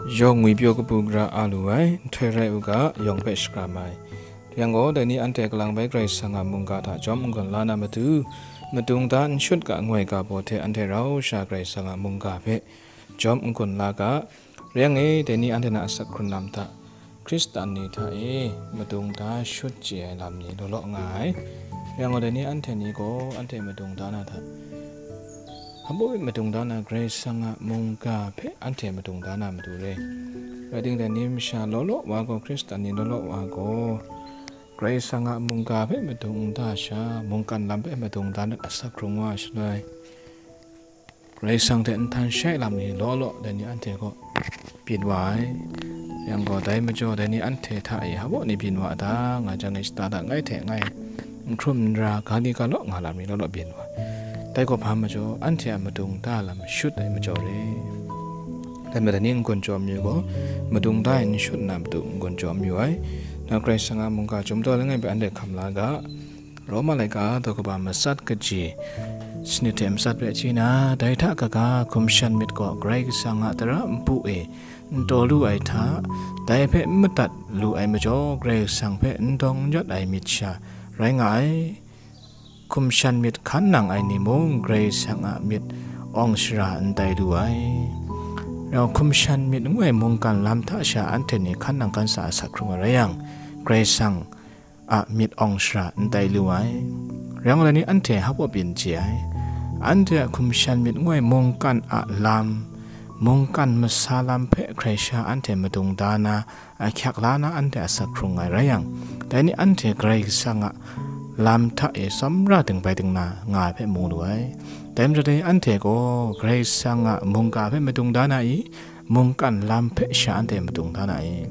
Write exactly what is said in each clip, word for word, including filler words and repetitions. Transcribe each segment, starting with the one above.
Yawng ngwipyaw kabu gara a lu ai, nhtoi rai u ga, yawng hpe shakram ai. Yang gaw, dai ni anhte kalang bai Karai Kasang a mungga hta jawm n-gun la na matu, madung da n shut ga, ngoi ga baw hte anhte rau sha Karai Kasang a mungga hpe jawm n-gun la ga. Rai yang e, dai ni anhte na asak hkrun lam hta, Hkristan ni hta e madung da shut chye ai lam ni law law nga ai. Rai yang gaw, dai ni anhte ni gaw anhte madung da na hta, hpa baw e madung da na Karai Kasang a mungga hpe anhte madung da na matu re. Rai timung, dai ni masha law law wa gaw, Hkristan ni law law wa gaw, Karai Kasang a mungga hpe madung n da sha, mungkan lam hpe madung da let asak hkrung wa shaloi, Karai Kasang hte nhtan shai lam ni law law, dai ni anhte kaw byin wa ai. Yang gaw, dai majaw, dai ni anhte hta e hpa baw ni byin wa a ta, nga jang e, shata da ngai hte ngai n hkrum n ra, ga li ga law nga lam ni law law byin wa ai. Dai gaw hpa majaw, anhte a madung da lam shut ai majaw re. Dai majaw, dai ni n-gun jaw mayu gaw, madung da e n shut na matu n-gun jaw mayu ai. Nang Karai Kasang a mungga chyum daw langai hpe anhte hkam la ga. Roma laika daw kaba matsat kaji sanit hte matsat hpe chye na, dai hta kaga hkum shan myit gaw Karai Kasang a tara npu e n taw lu ai hta, dai hpe n madat lu ai majaw, Karai Kasang hpe n dawng n yawt ai myit sha rai nga ai. Hkum shan myit hkan nang ai ni mung, Karai Kasang a myit awng shara n tai lu ai. Rau hkum shan myit ngu ai mungkan lam hta sha anhte ni hkan nang hkan sa asak hkrung ai rai yang, Karai Kasang a myit awng shara n tai lu ai. Rai yang gaw, dai ni anhte hpa baw byin chye ai. Anhte a hkum shan myit ngu ai mungkan a lam, mungkan masa lam hpe hkrai sha anhte madung da na, ahkyak la na anhte asak hkrung ai rai yang, dai ni anhte Karai Kasang a lam hta e tsawmra dingbai dingna nga ai hpe mu lu ai. Dai majaw, dai ni anhte gaw Karai Kasang a mungga hpe madung da na i? Mungkan lam hpe sha anhte madung da na i?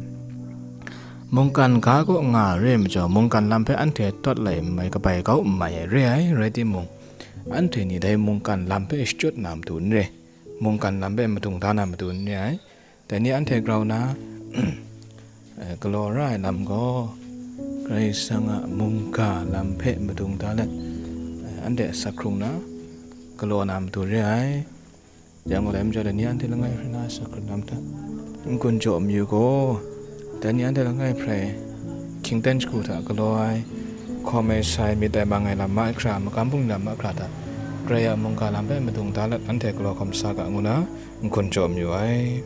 Mungkan ga kaw nga re ai majaw, mungkan lam hpe anhte tawt lai n mai, kabai kau n mai ai re ai, rai timung, anhte ni dai mungkan lam hpe shachyut na matu n re, mungkan lam hpe madung da na matu n re ai. Dai ni anhte grau na, eh, galaw ra ai lam gaw, Karai Kasang a mungga lam hpe madung da let, eh, anhte asak hkrung na, galaw na matu re ai. Yang gaw, dai majaw, dai ni anhte langai hkrai na asak hkrun lam hta n-gun jaw mayu gaw, dai ni anhte langai hkrai hkyingten shagu hta galaw ai, hkawm ai, sai, myit ai, mang ai lam mahkra, magam bungli lam mahkra hta Karai a mungga lam hpe madung da let anhte galaw hkawm sa ga ngu na n-gun jaw mayu ai.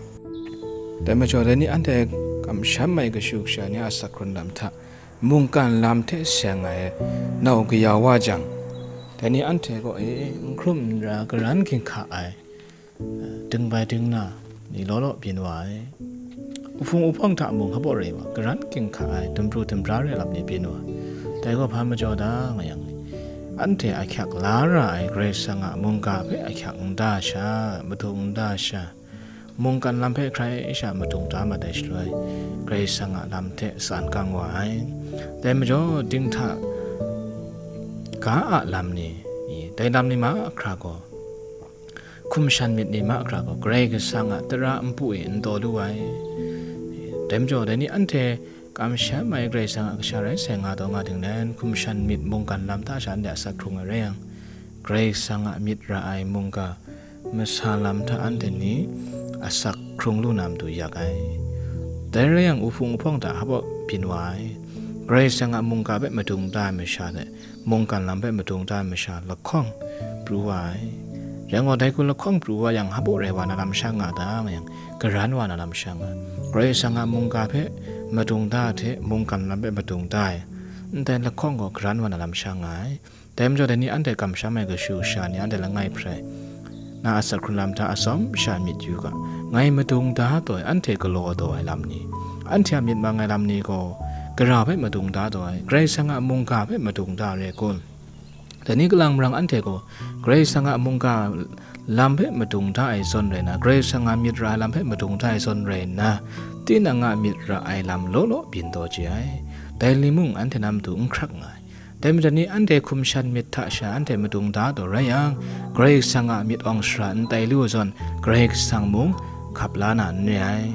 Dai majaw, dai ni anhte kamsham ai kashu kasha ni a asak hkrun lam hta mungkan lam hte seng ai nau kaya wa jang, dai ni anhte kaw e n hkrum n ra, karan ginhka ai, dingbai dingna ni law law byin wa ai. Uhpung uhpawng hta mung hpa baw rai wa, karan ginhka ai, dumpru dumpra re ai lam ni byin wa ai. Dai gaw hpa majaw da nga yang, anhte ahkyak la ra ai Karai Kasang a mungga hpe ahkyak n da sha, madung n da sha, mungkan lam hpe hkrai sha madung da mat ai shaloi, Karai Kasang a lam hte tsan kang wa ai. Dai majaw, dinghta ga a lam ni, dai lam ni mahkra gaw, hkum shan myit ni mahkra gaw, Karai Kasang a tara npu e n taw lu ai. Dai majaw, dai ni anhte kamsham ai Karai Kasang a kasha rai sai nga taw nga ding nan, hkum shan myit mungkan lam hta sha anhte asak hkrung ai rai yang, Karai Kasang a myit ra ai mungga masa lam hta anhte ni asak hkrung lu na matu yak ai. Dai rai yang, uhpung uhpawng hta hpa baw byin wa ai. Karai Kasang a mungga hpe madung da ai masha hte mungkan lam hpe madung da ai masha lahkawng pru wa ai. Rai yang gaw, dai hku lahkawng pru wa yang, hpa baw rai wa na lam sha nga ta nga yang, karan wa na lam sha nga ai. Karai Kasang a mungga hpe madung da ai hte mungkan lam hpe madung da ai, ndai lahkawng gaw karan wa na lam sha nga ai. Dai majaw, dai ni anhte kamsham ai kashu kasha ni anhte langai hpe rai na asak hkrun lam hta atsawm sha myit yu ga. Ngai madung da taw ai, anhte galaw taw ai lam ni, anhte a myit mang ai lam ni gaw, gara hpe madung da taw ai, Karai Kasang a mungga hpe madung da ai re kun? Dai ni kalang marang anhte gaw Karai Kasang a mungga lam hpe madung da ai zawn rai nna, Karai Kasang a myit ra ai lam hpe madung da ai zawn rai nna, tinang a myit ra ai lam law law byin taw chye ai. Dai ni mung anhte na matu n hkrak nga ai. Dai majaw ni anhte hkum shan myit hta sha anhte madung da taw rai yang, Karai Kasang a myit awng shara n tai lu ai zawn, Karai Kasang mung hkap la na n re ai.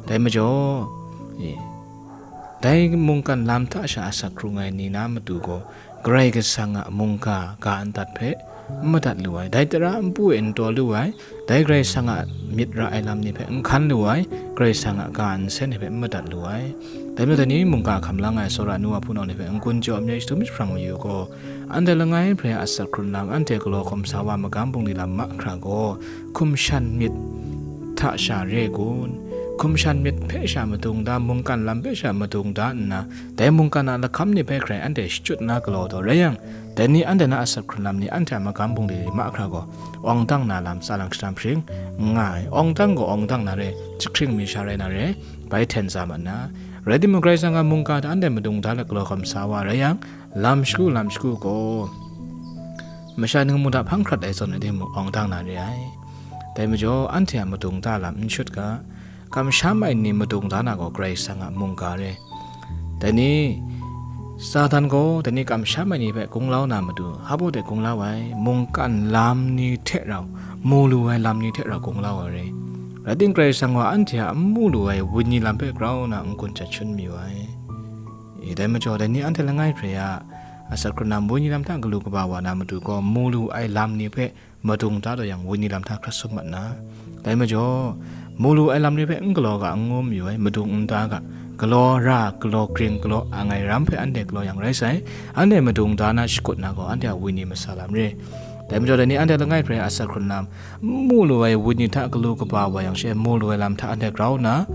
Dai majaw, e, dai mungkan lam hta sha asak hkrung ai ni na matu gaw, Karai Kasang a mungga ga n dat hpe n madat lu ai, dai tara npu e n taw lu ai, dai Karai Kasang a myit ra ai lam ni hpe n hkan lu ai, Karai Kasang a ga nsen ni hpe n madat lu ai. Dai majaw dai ni mungga hkam lang ai tsawra nu wa hpunau ni hpe n-gun jaw myit shadum jahprang mayu gaw, anhte langai hpe a asak hkrun lam, anhte galaw hkawm sa wa magam bungli lam mahkra gaw, hkum shan myit hta sha re ai kun? Hkum shan myit hpe sha madung da, mungkan lam hpe sha madung da nna, dai mungkan a lahkam ni hpe hkrai anhte shachyut na galaw taw rai yang, dai ni anhte na asak hkrun lam ni anhte a magam bungli mahkra gaw, awng dang na lam tsa lang shadam hpring n nga ai. Awng dang gaw awng dang na re, jahkring mi sha rai na re, bai hten sa mat na. Rai timung, Karai Kasang a mungga hta anhte madung da let galaw hkawm sa wa rai yang, lam shagu lam shagu gaw, masha ni mu hta hpang hkrat ai zawn rai timung, awng dang na re ai. Dai majaw, anhte a madung da lam n shut ga, kamsham ai ni madung da na gaw Karai Kasang a mungga re. Dai ni, Satan gaw dai ni kamsham ai ni hpe gunglau na matu, hpa baw de gunglau ai, mungkan lam ni hte rau, mu lu ai lam ni hte rau gunglau ai re. Rai timung, Karai Kasang gaw anhte a n mu lu ai wenyi lam hpe grau na n-gun jat shun mayu ai. E, dai majaw, dai ni anhte langai hpe a asak hkrun lam, wenyi lam hta galu kaba wa na matu gaw, mu lu ai lam ni hpe madung da taw yang, wenyi lam hta hkrat sum mat na. Dai majaw, mu lu ai lam ni hpe n galaw ga, n ngu mayu ai, madung n da ga, galaw ra, galaw gring, galaw ang ai ram hpe anhte galaw yang rai sai, anhte madung da na shakut na gaw, anhte a wenyi masa lam re. Dai majaw, dai ni anhte langai hpe a asak hkrun lam, n mu lu ai wenyi hta galu kaba wa yang she, mu lu ai lam hta anhte grau nna,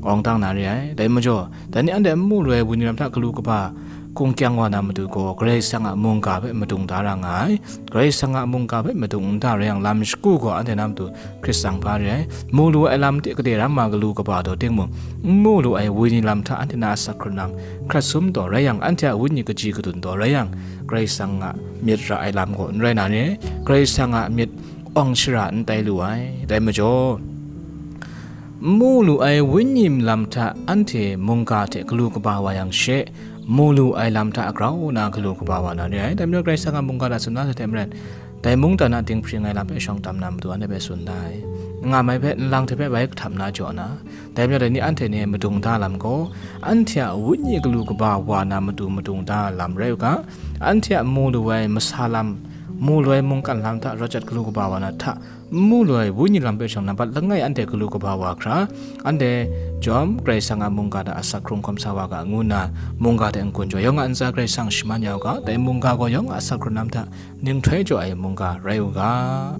awng dang na re ai. Dai majaw, dai ni anhte n mu lu ai wenyi lam hta galu kaba hkungkyang wa na matu gaw, Karai Kasang a mungga hpe madung da ra nga ai. Karai Kasang a mungga hpe madung n da rai yang, lam shagu gaw anhte na matu hkrit tsang hpa re ai. Mu lu ai lam de gade ram ma galu kaba taw timung, n mu lu ai wenyi lam hta anhte na asak hkrun lam hkrat sum taw rai yang, anhte a wenyi kaji kadun taw rai yang, Karai Kasang a myit ra ai lam gaw n rai na re, Karai Kasang a myit awng shara n tai lu ai. Dai majaw, n mu lu ai wenyi lam hta anhte mungga hte galu kaba wa yang she, mu lu ai lam hta grau na galu kaba wa na re ai. Dai majaw, Karai Kasang a mungga hta tsun na hte maren, dai mungdan a dinghpring ai lam hpe shawng tam na matu anhte hpe tsun da ai. N nga mai hpe, nlang hte hpe bai kahtap na jaw na, dai majaw, dai ni anhte ni madung da lam gaw, anhte a wenyi galu kaba wa na matu madung da lam rai u ga, anhte a mu lu ai masa lam, mu lu ai mungkan lam hta rawt jat galu kaba wa na hta, n mu lu ai wenyi lam hpe shawng nampat langai anhte galu kaba wa hkra, anhte chyawm Karai Kasang a mungga hta asak hkrung hkawm sa wa ga, ngu nna mungga hte n-gun jaw, yawng a ntsa Karai Kasang shaman ya u ga, dai mungga gaw yawng a asak hkrun lam hta ninghtoi jaw ai mungga rai u ga.